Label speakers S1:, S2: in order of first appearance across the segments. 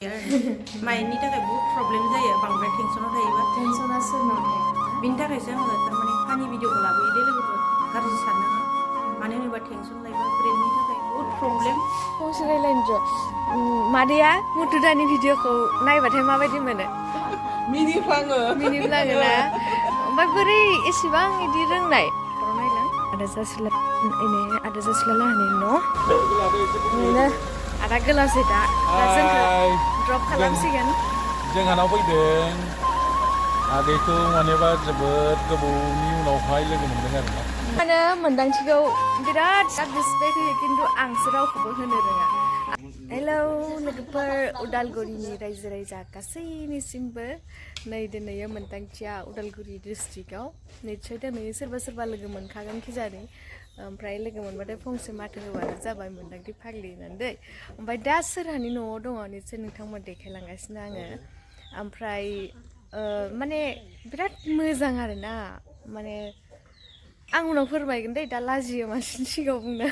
S1: माइनि थाखाय बहुत प्रब्लेम जायो बांद्राय टेनसनाव थायोबा
S2: टेनसना सोरनाव थाया
S1: बिनि थाखायसो आङो थारमाने फानि भिडिअखौ लाबोयो दे लोगोफोर गाज्रि साननाङा मानो होनोबा टेनसन लायोबा ब्रेननि थाखाय बहुत प्रब्लेम
S2: फंसे रायलायनो मादैया मुथुदानि भिडिअखौ नायबाथाय माबायदि मोनो
S1: मिनिफ्लाङो
S2: ना ओमफ्राय बोरै एसेबां इदि रोंनाय नायलां आदा जासिला लाहानि न' आदा गोलावसै दा जोंखौ ड्रप खालामसिगोन
S3: जोंहानाव फैदों आगैखौ मानेबा जोबोद गोबावनि उनावहाय लोगो मोनदों आरोना
S2: माने मोन्दांथिखौ बिराद रिसपेक्ट होयो खिन्थु आंसो रावखौबो होनो रोङा हेलौ लोगोफोर उदालगुरिनि रायजो राजा गासैनिसिमबो नै दिनैयो मोन्दांथिया उदालगुरि डिस्ट्रिक्टआव निस्सय दिनै सोरबा लोगो मोनखागोन खिजानि ओमफ्राय लोगो मोनबाथाय फंसे माथो होबानो जाबाय मोन्दांथि फाग्लि होननानै दै ओमफ्राय दा सोरहानि न'आव दङ निस्सय नोंथांमोन देखायलांगासिनो आङो ओमफ्राय माने बिराद मोजां आरोना माने आं उनाव फोरमायगोन दै दा लाजियो मानसिनि सिगाङाव बुंनो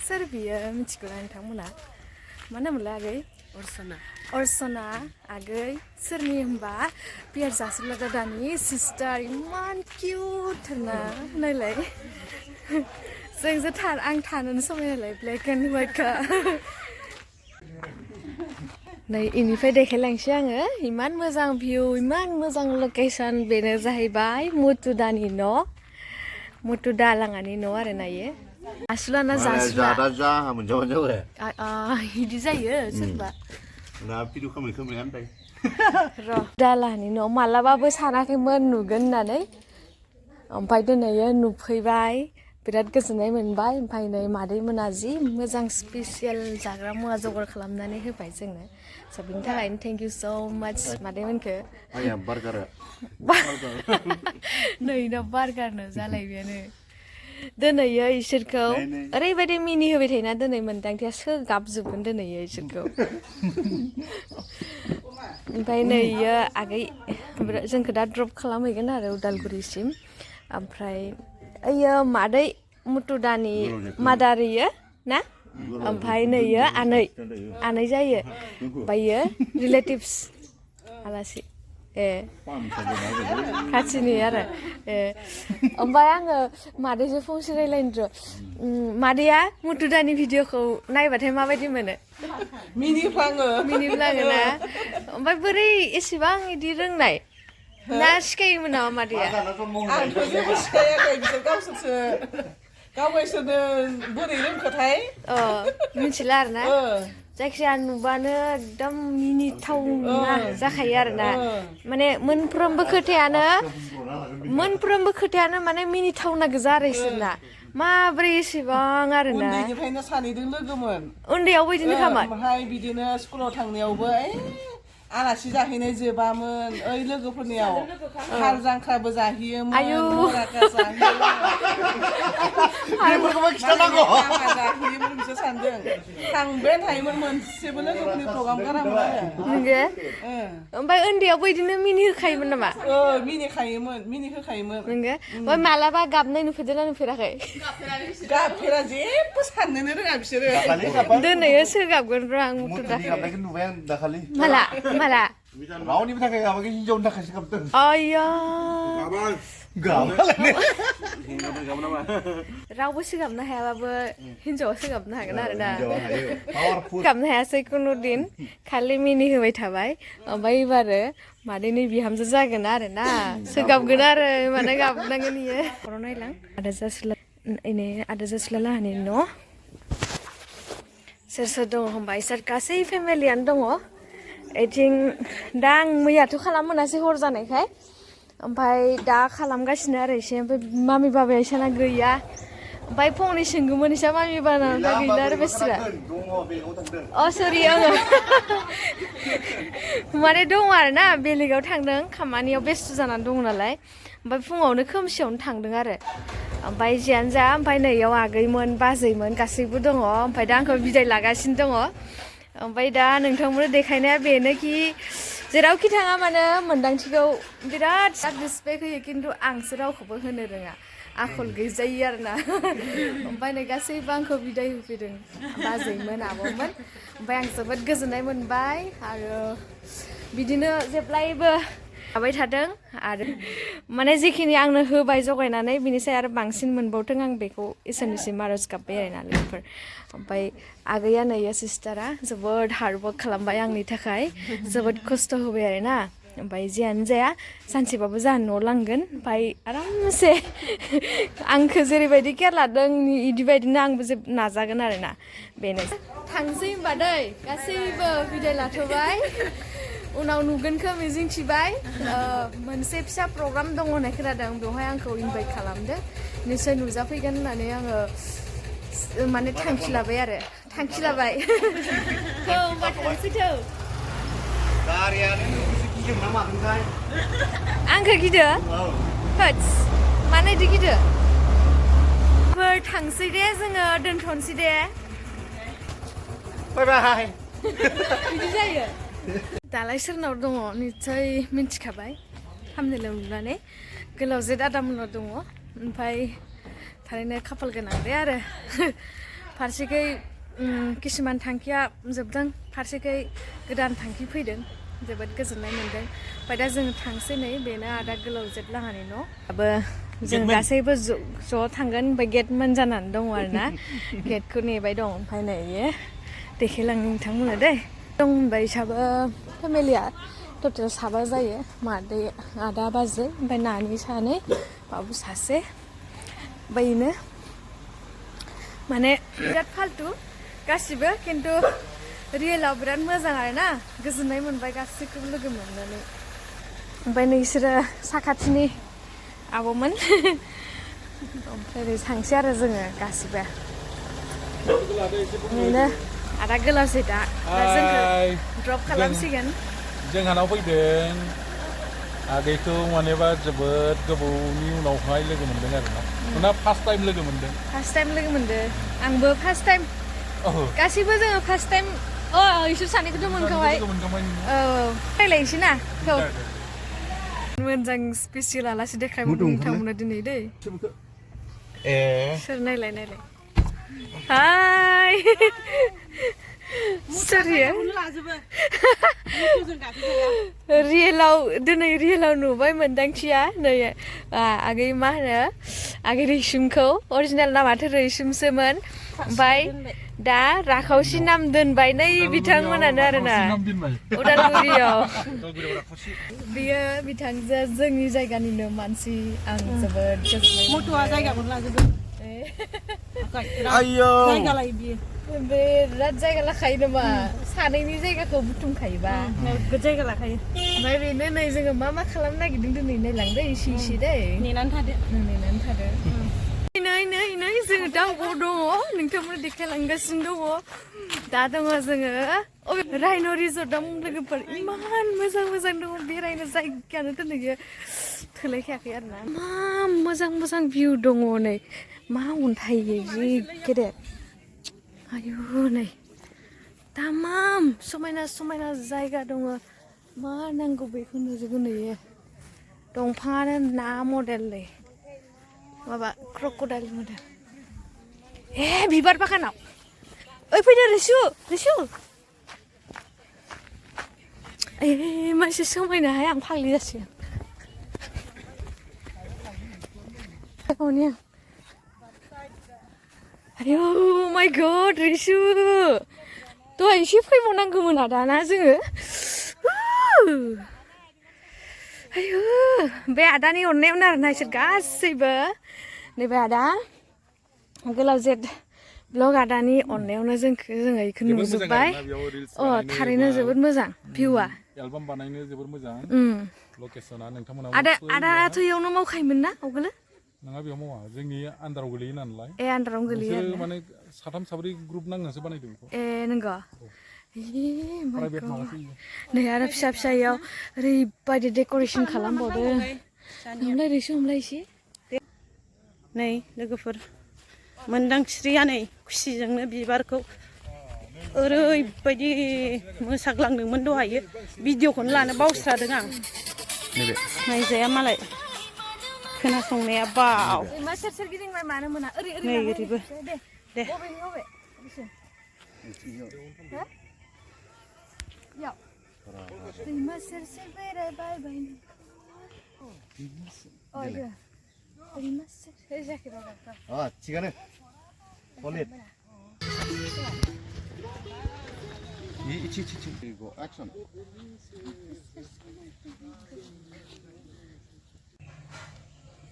S2: सोर बियो मिथिगौना नोंथांमोना मा नाममोनलाय आगै अर्चना आगै सोरनि होनबा पियार जासिला दादानि सिस्टार इमान किउट ना नायलाय जोंसो आं थानोनो समायनालाय ब्लेक एन्ड वाइटखा नै इनिफ्राय देखायलांसै आङो इमान मोजां भिउ इमान मोजां लकेसन बेनो जाहैबाय मुथुदानि न' मुथुदा लाङानि न' आरो नायो आसुलाना जासुला इदि जायो सोरबा र' दालानि न' मालाबाबो सानाखैमोन नुगोन होननानै ओमफ्राय दिनैयो नुफैबाय बिराद गोजोननाय मोनबाय ओमफ्राय नै मादैमोना जि मोजां स्पेसियेल जाग्रा मुवा जगार खालामनानै होबाय जोंनो स' बिनि थाखायनो थेंक इउ स' माच मादैमोनखो नै ना बार्गारनो जालायबायानो दिनैयो इसोरखौ ओरैबायदि मिनि होबाय थायोना दिनै मोन्दांथिया सोगाबजोबगोन दिनैयो इसोरखौ ओमफ्राय नैयो आगै जोंखौ दा ड्रप खालामहैगोन आरो उदालगुरिसिम ओमफ्राय ओइयो मादै मुथुदानि मादार इयो ना ओमफ्राय नैयो आनै जायो ओमफ्रायो रिलेटिभ्स आलासि खाथिनि आरो ओमफ्राय आङो मादैजों फंसे रायलायनो र' मादैया मुथुदानि भिडिअखौ नायबाथाय माबायदि मोनो
S1: मिनिफ्लाङो
S2: ना ओमफ्राय बोरै एसेबां इदि रोंनाय ना सिखायोमोन नामा मादैया
S1: आंथ' जेबो सिखायाखै बिसोर गावसोरनो बोरै रोंखोथाय
S2: मिथिला आरोना जायखिजाया नुबानो एकदम मिनिथावना जाखायो आरोना माने मोनफ्रोमबो खोथायानो माने मिनिथावना गोजा आरो इसोरना माब्रै एसेबां आरोना
S1: उन्दैनिफ्रायनो सानैजों लोगोमोन
S2: उन्दैयावबो बिदिनो खामोन
S1: ओमफ्राय बिदिनो स्कुलाव थांनायावबो आलासि जाहैनाय जोबामोन ओइ लोगोफोरनियाव हाल जांख्राबो जाहैयोमोन जाहैयोमोन बिसोर सानदों थांबाय थायोमोन मोनसेबो लोगोफोरनि प्रग्राम गारामोन आरो
S2: नंगौ ओमफ्राय उन्दैयावबो बिदिनो मिनि होखायोमोन नामा
S1: मिनि होखायोमोन
S2: नंगौ ओमफ्राय मालाबा गाबनाय नुफेरदोंना नुफेराखै
S1: गाबफेरा जेबो साननोनो रोङा बिसोरो
S2: दिनैयो सोर गाबगोन र' आं मुथुदा माला
S3: रावनिबो थाखाय गाबाखै हिनजावनि थाखायसो गाबदों
S2: आया रावबो सोगाबनो हायाबाबो हिनजावा सोगाबनो हागोन आरोना गाबनो हायासै खुनु दिन खालि मिनि होबाय थाबाय ओमफ्राय एबारो मादैनि बिहामजो जागोन आरोना सोगाबगोन आरो माने गाबनांगोन इयो खर' नायलां आदा जासिला लाहानि न' सोर दङ होनबा इसोर गासै फेमिलियानो दङ ओइथिं दा आं मैयाथ' खालाम मोनासै हर जानायखाय ओमफ्राय दा खालामगासिनो आरो एसे ओमफ्राय मामि बाबाया इसाना गैया ओमफ्राय फंनै सोंगौमोन इसा मामि बाबा गैला आरो बेस्रा सरि आङो माने दङ आरोना बेलेगाव थांदों खामानियाव बेस्थ' जानानै दङ नालाय ओमफ्राय फुङावनो खोमसियावनो थांदों आरो ओमफ्राय जियानो जा ओमफ्राय नैयाव आगैमोन बाजैमोन गासैबो दङ ओमफ्राय दा आंखौ बिदाय लागासिनो दङ ओमफ्राय दा नोंथांमोननो देखायनाया बेनोखि जेरावखि थाङा मानो मोन्दांथिखौ बिराद रिसपेक्ट होयो खिन्थु आंसो रावखौबो होनो रोङा आखल गैजायो आरोना ओमफ्राय नै गासैबो आंखौ बिदाय होफैदों बाजैमोन आब'मोन ओमफ्राय आं जोबोद गोजोननाय मोनबाय आरो बिदिनो जेब्लायबो थाबाय थादों आरो माने जिखिनि आंनो होबाय जगायनानै बिनिसाय आरो बांसिन मोनबावथों आं बेखौ इसोरनिसिम आरज गाबबाय आरोना लोगोफोर ओमफ्राय आगैया नै सिस्टारा जोबोद हार्डवर्क खालामबाय आंनि थाखाय जोबोद खस्थ' होबाय आरोना ओमफ्राय जियानो जाया सानसेबाबो जोंहा न'आव लांगोन ओमफ्राय आरामसे आंखौ जेरैबायदि केयार लादों इदि बायदिनो आंबो नाजागोन आरोना बेनो थांसै होनबा दै गासैबो बिदाय लाथ'बाय उनाव नुगोनखौ मिजिंथिबाय मोनसे फिसा प्रग्राम दङ होननाय खोनादों बेवहाय आंखौ इनभाइट खालामदों निसय नुजाफैगोन होननानै आङो माने थांखि लाबाय आरो थांखि लाबाय थौ होनबा थांसै थौ आंखौ गिदो होts मानो इदि गिदो थांसै दे जोङो दोनथ'नोसै दे
S3: बाय बाय
S2: बिदि जायो दालाय सोरनाव दङ निस्सय मिन्थिखाबाय थाम्बनेइलाव नुनानै गोलावजे दादामोननाव दङ ओमफ्राय थारैनो खाफाल गोनां दे आरो फारसेखै किसुमान थांखिया जोबदों फारसेखै गोदान थांखि फैदों जोबोद गोजोननाय मोनदों ओमफ्राय दा जों थांसै नै बेनो आदा गोलावजे लाहानि न' दाबो जों गासैबो ज' थांगोन ओमफ्राय गेटमोन जानानै दङ आरोना गेटखौ नेबाय दं ओमफ्राय नै देखायलांनो नोंथांमोना दै दं होनबाय साबा फेमिलिया टटेल साबा जायो मादै आदा बाजै ओमफ्राय नानि सानै बाबु सासे बेनो माने बिराद फाल्तु गासिबो खिन्थु रियेलाव बिराद मोजां आरोना गोजोननाय मोनबाय गासैखौबो लोगो मोननानै ओमफ्राय नोंसोरो साखाथिनि आब'मोन ओमफ्राय थांसै आरो जोङो गासिबो बेनो आदा गोलावसै दा जोंखौ ड्रप खालामसिगोन
S3: जोंहानाव फैदों आगैखौ मानेबा जोबोद गोबावनि उनावहाय लोगो मोनदों आरोना उना फार्स्ट टाइम लोगो मोनदों
S2: आंबो फार्स्ट टाइम गासैबो जोङो फार्स्ट टाइम इसोर सानैखौथ' मोनखाबाय औ रायलायनोसै ना मोजां स्पेसियेल आलासि देखायबावदों नोंथांमोना दिनै दै सोर नायलाय हाय रियेलाव नुबाय मोन्दांथिया नै आगै मा होनो आगै रैसुमखौ अरिजिनेल नामाथ' रैसुमसोमोन ओमफ्राय दा राखावसि नाम दोनबाय नै बिथांमोनानो आरोना उदालगुरियाव बियो बिथांजोआ जोंनि जायगानिनो मानसि आं जोबोद बिराद जायगा लाखायो नामा सानैनि जायगाखौ बुथुमखायोबा जायगा लाखायो ओमफ्राय बेनो नै जोङो मा खालामनो नागिरदों दिनै नायलांदो इसे दै नेनानै थादो नै जोङो दा अबाव दङ नोंथांमोना देखायलांगासिनो दङ दा दङ जोङो राइन' रिजर्टआव लोगोफोर इमान मोजां दङ बेरायनो जायगायानो दिनै थोलायखायाखै आरोना मा मोजां भिउ दङ नै मा अन्थाइ जि गेदेर आयु नै तामाम समायना जायगा दङ मा नांगौ बेखौ नुजोबो नुयो दंफाङानो ना मडेल नै माबा क्रक'डाइल मडेल बिबार बागानाव ओइ फैदो रिसु मानसि समायनाहाय आं फाग्लि जासिगोन आयौ माय गड रिसु दहाय एसे फैबावनांगौमोन आदाना जोङो आयु बे आदानि अननायावनो आरोना इसोर गासैबो नैबे आदा गोलावजे ब्लग आदानि अननायावनो जोङो बेखौ नुजोब्बाय थारैनो जोबोद मोजां भिउआ
S3: एलबाम बानायनो जोबोद मोजां लकेसना नोंथांमोना
S2: आदाथ' इयावनो मावखायोमोन ना आवगोलो
S3: नङा बेयाव मावा जोंनि आन्दाराव गोलैयो नालाय
S2: आन्दारावनो गोलैयो
S3: माने साथाम साब्रै ग्रुप नांनासो बानायदों बेखौ
S2: नंगौ नै आरो फिसायाव ओरैबायदि डेक'रेसन खालामबावदों हमलाय रैसु हमलाय एसे
S4: नै लोगोफोर मोनदांस्रिया नै खुसिजोंनो बिबारखौ ओरैबायदि मोसाग्लांदोंमोन दहायो भिडिअखौनो लानो बावस्रादों आं नायजाया मालाय खोनासंनाया बाव
S2: दैमा सेर सेर गिदिंबाय मानो मोना ओरै
S4: नै ओरैबो
S2: दे
S4: दे
S2: बबेनि बबे याव दैमा सेर सेर बेरायबाय बायनो अ दे दैमा सेर सेर जाखि र'
S5: थिगानो सलिड एक्सन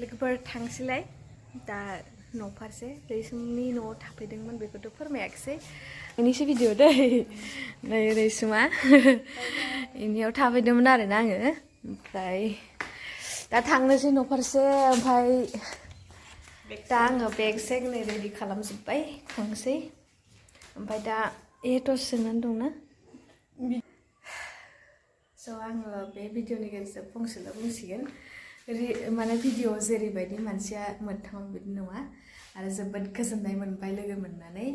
S2: लोगोफोर थांसैलाय दा न' फारसे रैसुमनि न'आव थाफैदोंमोन बेखौथ' फोरमायाखिसै बेनिसो भिडिअ दै नै रैसुमा इनियाव थाफैदोंमोन आरोना आङो ओमफ्राय दा थांनोसै न' फारसे ओमफ्राय दा आङो बेग सेग नै रेडि खालामजोब्बाय थांसै ओमफ्राय दा एट'स सोंनानै दंना स' आङो बे भिडिअनि गेजेरजों फंसेल' बुंसिगोन माने भिडिअ जेरैबायदि मानसिया मोनथामाव बिदि नङा आरो जोबोद गोजोननाय मोनबाय लोगो मोननानै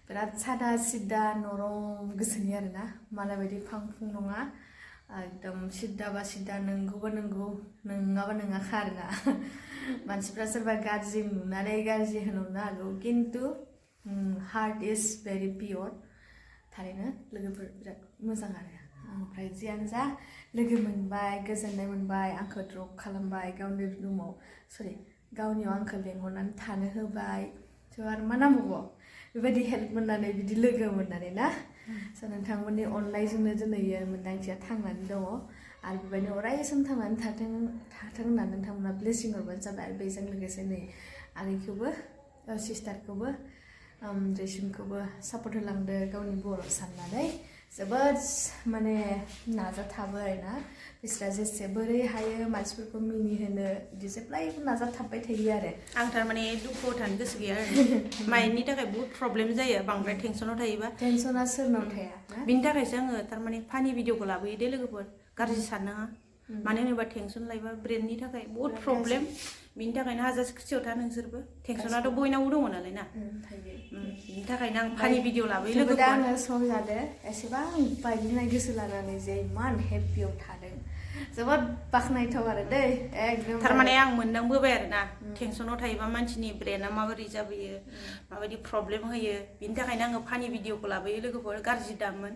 S2: बिराद सादा सिदा नरम गोसोनि आरोना मालाय बायदि फां फुं नङा एकदम सिदा बा सिदा नंगौबा नंगौ नङाबा नङाखा आरोना मानसिफ्रा सोरबा गाज्रि नुनानै गाज्रि होनहरनो हागौ खिन्थु हार्ट इज भेरि पियर थारैनो लोगोफोर बिराद मोजां आरो ओमफ्राय जियानो जा लोगो मोनबाय गोजोननाय मोनबाय आंखौ ड्रप खालामबाय गावनि रुमाव गावनियाव आंखौ लेंहरनानै थानो होबाय स' आरो मा नांबावगौ बेबायदि हेल्प मोननानै बिदि लोगो मोननानै ना स' नोंथांमोननि अननायजोंनो दिनै मोन्दांथिया थांनानै दङ आरो बेबायदिनो अराय सम थांनानै थाथों होननानै नोंथांमोना ब्लेसिं हरबानो जाबाय आरो बेजों लोगोसे नै आगैखौबो सिस्टारखौबो रैसुमखौबो सापर्ट होलांदो गावनि बर' साननानै जोबोद माने नाजाथाबो आरोना बिस्रा जेसे बोरै हायो मानसिफोरखौ मिनिहोनो बिदि जेब्लायबो नाजाथाबबाय थायो आरो
S4: आं थारमाने दुखुआव थानो गोसो गैया आरो माइन्दनि थाखाय बहुत प्रब्लेम जायो बांद्राय टेनसनाव थायोबा
S2: टेनसना सोरनाव थाया
S4: बिनि थाखायसो आङो थारमाने फानि भिडिअखौ लाबोयो दे लोगोफोर गाज्रि साननाङा मानो होनोबा टेनसन लायोबा ब्रेननि थाखाय बहुत प्रब्लेम बिनि थाखायनो हाजासे खुसियाव था नोंसोरबो टेनसनाथ' बयनावबो दङ नालाय ना बिनि थाखायनो आं फानि भिडिअ लाबोयो लोगोफोर
S2: दा आङो सम जादों एसेबां बायग्लिनाय गोसो लानानै जे इमान हेपियाव थादों जोबोद बाख्नायथाव आरो दै एकदम
S4: थारमाने आं मोनदांबोबाय आरो ना टेनसनाव थायोबा मानसिनि ब्रेना माबोरै जाबोयो माबायदि प्रब्लेम होयो बिनि थाखायनो आङो फानि भिडिअखौ लाबोयो लोगोफोर गाज्रि दामोन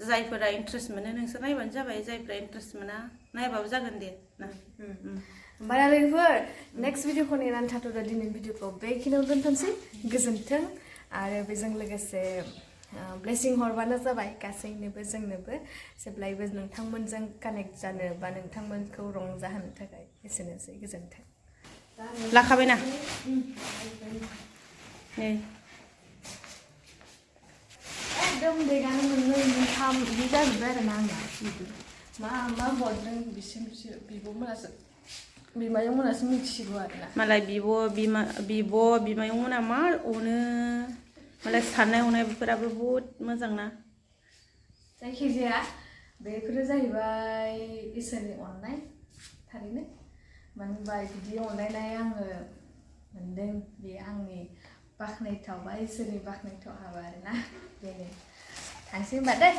S4: जायफोरा इन्ट्रेस्ट मोनो नोंसोर नायबानो जाबाय जायफोरा इन्ट्रेस्ट मोना नायबाबो जागोन दे ना
S2: होमबा लोगोफोर नेक्स्ट भिडिअखौ नेनानै थाथ'दो दिनै भिडिअखौ बेखिनियाव दोनथ'नोसै गोजोन्थों आरो बेजों लोगोसे ब्लेसिं हरबानो जाबाय गासैनोबो जोंनोबो जेब्लायबो नोंथांमोनजों कानेक्ट जानो बा नोंथांमोनखौ रंजाहोनो थाखाय एसेनोसै गोजोन्थों
S4: लाखाबायना नै
S2: एकदम देगानो मोननै मोनथाम बिदि जाजोब्बाय आरो ना आंना
S1: मा हरदों बिसोर बिब'मोनासो बिमायंमोनासो मिथिसिगौ आरोना
S4: मालाय बिब' बिमायंमोना मा अनो मालाय साननाय हनायफोराबो बहुत मोजां ना
S2: जायखिजाया बेफोरो जाहैबाय इसोरनि अननाय थारैनो मानो होनबा बिदि अनलायनाय आङो मोनदों बे आंनि बाख्नायथाव बा इसोरनि बाख्नायथाव हाबा आरोना बेनो थांसै होनबा दे